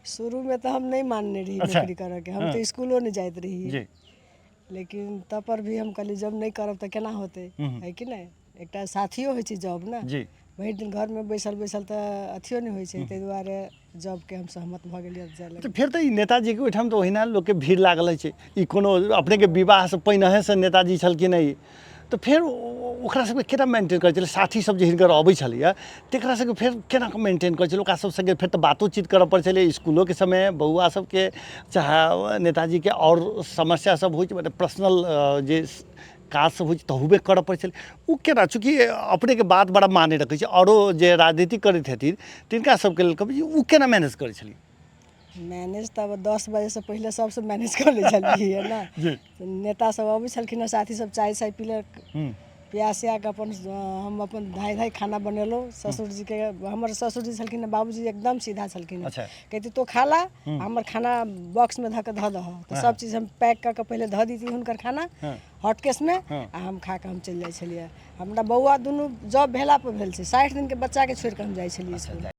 शुरूमे तऽ हम नहि मानने रही नौकरी करऽके, हम तऽ इसकुलो नहि जाइत रही। लेकिन तब पर भी हम कहलियै जब नहि करब तऽ केना होतै, है कि नहि? एकटा साथियो होइ छै जॉब ने। भरि दिन घरमे बैसल बैसल तऽ अथियो नहि होइ छै, ताहि दुआरे जॉबके हम सहमत भऽ गेलियै जाय लए। तऽ फेर तऽ ई नेताजीके ओहिठाम तऽ ओहिना लोकके भीड़ लागल रहै छै। ई कोनो अपनेके विवाहसँ पहिनहेसँ नेताजी छलखिन ई, तऽ फेर ओकरा सबके केना मेंटेन करै छलै? साथी सब जे हिनकर अबै छलैए तकरा सबके फेर केना कऽ मेंटेन करै छलै? ओकरा सब सङ्गे फेर तऽ बातोचीत करऽ पड़ै छलै इसकुलोके समय बौआ सबके, चाहे नेताजीके आओर समस्या सब होइ छै, मतलब पर्सनल जे काज सब होइ छै तहूमे करऽ पड़ै छलै। ओ केना, चूँकि अपनेके बात बड़ा माने रखै छै, आओरो जे राजनीति करैत हेथिन तिनका सबके लेल कहबै जे ओ केना मैनेज करै छलियै? मैनेज तऽ 10 बजेसँ पहिले सबसँ मैनेज कऽ लै छलियै ने। नेता सब अबै छलखिन हँ, साथी सब चाय साय पीलक, पिया सिया कऽ अपन हम अपन धाँइ धाँइ खाना बनेलहुँ ससुरजीके। हमर ससुरजी छलखिन हँ, बाबूजी एकदम सीधा छलखिन हँ। कहैती तो खा ला, हमर खाना बॉक्समे धऽ कऽ धऽ दहऽ। तऽ सब चीज हम पैक कऽ कऽ पहिले धऽ दैती हुनकर खाना हॉटकेसमे, आ हम खा कऽ हम चलि जाइ छलियै। हमरा बौआ दुनू जॉब भेलापर भेल छै, 60 दिनके बच्चाके छोड़ि कऽ हम जाइ छलियै इसकुल।